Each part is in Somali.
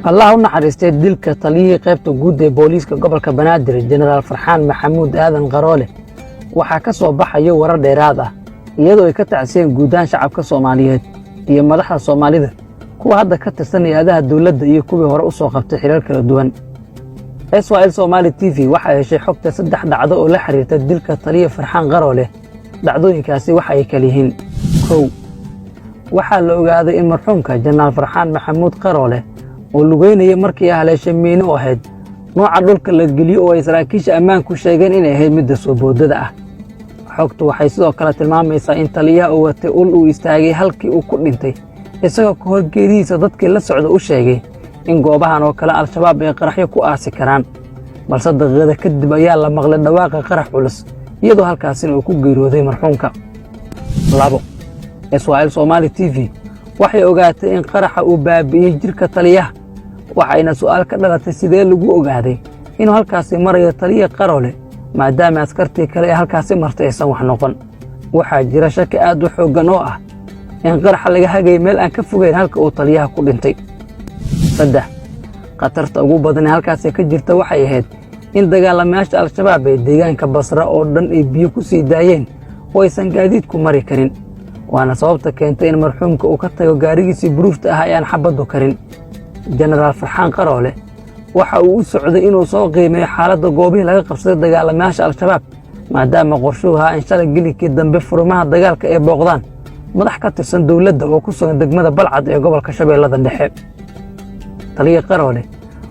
Allah u naxariistay dilka taliyihii qaybta guud ee booliiska gobolka Banaadir, Jenaraal Farxaan Maxamuud Aadan Qaroole, waxaa ka soo baxaya warar dheeraad ah, iyadoo ay ka tacsiyeen guudahaan shacabka Soomaaliyeed iyo madaxda Soomaalida, kuwa hadda ka tirsan hay-adaha dowladda iyo kuwii hore u soo qabtay xilal kala duwan. SYL Somaali TV waxaa heshay xogta saddex dhacdo oo la xiriirta dilka taliya Farxaan Qaroole. Dhacdooyinkaasi waxa ay kala yihiin: 1, waxaa la ogaaday in marxuumka Jenaraal Farxaan Maxamuud Qaroole oo lugeynaya markii haleeshay miino oo ahayd nooca dhulka la geliyo, oo ay saraakiisha ammaanku sheegeen inay ahayd midda soo boodada ah. Xogtu waxay sidoo kale tilmaamaysaa in taliyaha uu watay ul uu istaagay halkii uu ku dhintay, isagoo ka hor geeridiisa dadkii la socda u sheegay in goobahan oo kale Al-Shabaab ay qaraxyo ku aasi karaan. Balse daqiiqada kadib ayaa la maqlay dhawaaqa qarax culus, iyadoo halkaasina uu ku geeriyooday marxuumka. 2, SYL Somaali TV waxay ogaatay in qaraxa uu baabi'iyey jirka taliyaha, waxayna su'aal ka dhalatay sidee lagu ogaaday inuu halkaasi marayo taliya Qaroole, maadaama askartii kale ee halkaasi martay aysan wax noqon. Waxaa jira shaki aad u xooggan oo ah in qaraxa laga hagaya meel aan ka fogeyn halka uu taliyaha ku dhintay. 3, khatarta ugu badan ee halkaasi ka jirta waxay ahayd in dagaalamayaasha Al-Shabaab ee deegaanka Basra oo dhan ay biyo ku sii daayeen oo aysan gaadiidku mari karin, waana sababta keentay in marxuumka uu ka tago gaarigiisii buruufta ah ee aan xabaddu karin. Jenaraal Farxaan Qaroole waxa uu u socday inuu soo qiimeeyo xaaladda goobihii laga qabsaday dagaalamayaasha Al-Shabaab, maadaama qorshuhu ahaa in shalay gelinkii dambe furimaha dagaalka ay booqdaan madax ka tirsan dowladda oo ku sugan degmada Balcad ee gobolka Shabeellada Dhexe. Taliya Qaroole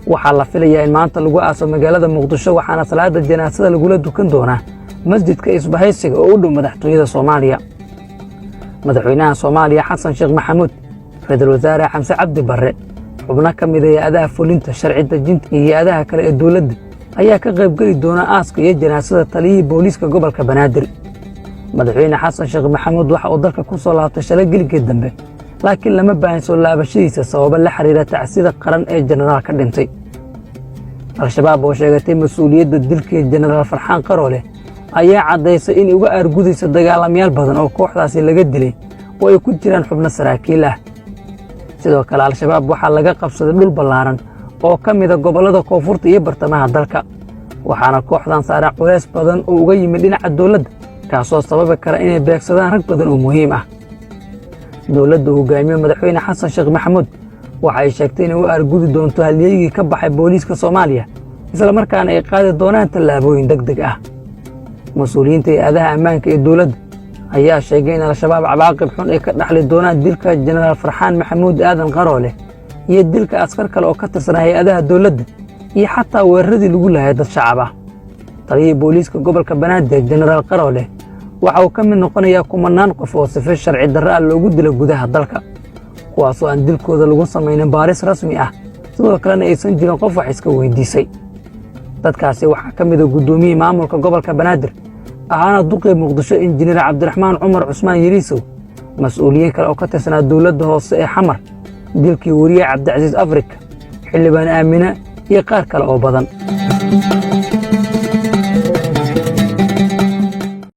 waxaa la filayaa in maanta lagu aaso magaalada Muqdisho, waxaana salaada janaasada lagula dukan doonaa masjidka Isbahaysiga oo u dhow madaxtooyada Soomaaliya. Madaxweynaha Soomaaliya Xasan Sheekh Maxamuud, ra-iisul wasaare Xamse Cabdi Barre, xubno ka mid a hay-adaha fulinta, sharci dejinta iyo hay-adaha kale ee dowladda ayaa ka qaybgeli doona aaska iyo janaasada taliyihii booliiska gobolka Banaadir. Madaxweyne Xasan Sheekh Maxamuud waxa uu dalka ku soo laabtay shalay gelinkii dambe, laakiin lama baahin soo laabashadiisa sababo la xiriira tacsida qaran ee jenaraal ka dhintay. Al-Shabaab oo sheegatay mas-uuliyadda dilkii Jenaraal Farxaan Qaroole ayaa caddaysay in uga aargudaysa dagaalamayaal badan oo kooxdaasi laga dilay, oo ay ku jiraan xubno saraakiil ah. Sidoo kale, Al-Shabaab waxaa laga qabsaday dhul ballaaran oo ka mida gobollada koonfurta iyo bartamaha dalka, waxaana kooxdan saaran culays badan oo uga yimid dhinaca dowladda, kaasoo sababi kara inay beegsadaan rag badan oo muhiim ah. Dowladda hogaamiye Madaxweyne Xasan Sheekh Maxamuud waxa ay sheegtay inay u aargudi doonto halyeygii ka baxay booliiska Soomaaliya, islamarkaana ay qaadi doonaan tallaabooyin deg deg ah. Mas-uuliyiinta hay-adaha ammaanka ee dowladda ayaa sheegay in Al-Shabaab cawaaqib xun ay ka dhaxli doonaan dilka Jenaraal Farxaan Maxamuud Aadan Qaroole iyo dilka askar kale oo ka tirsan hay-adaha dowladda iyo xataa weeraradii lagu lahay dad shacab ah. Taliyihii booliiska gobolka Banaadir, Jenaraal Qaroole, waxa uu ka mid noqonayaa kumanaan qof oo sife sharci darro ah loogu dilo gudaha dalka, kuwaasoo aan dilkooda lagu samaynin baaris rasmi ah, sidoo kalena aysan jirin qof wax iska weydiisay. Dadkaasi waxaa ka mida guddoomiyihii maamulka gobolka Banaadir ahaana duqii Muqdisho, Injineer Cabdiraxmaan Cumar Cusmaan Yariisow, mas-uuliyiin kale oo ka tirsanaa dowladda hoose ee Xamar, dilkii weriye Cabdicasiis Afrika, xildhibaan Aamina iyo qaar kale oo badan.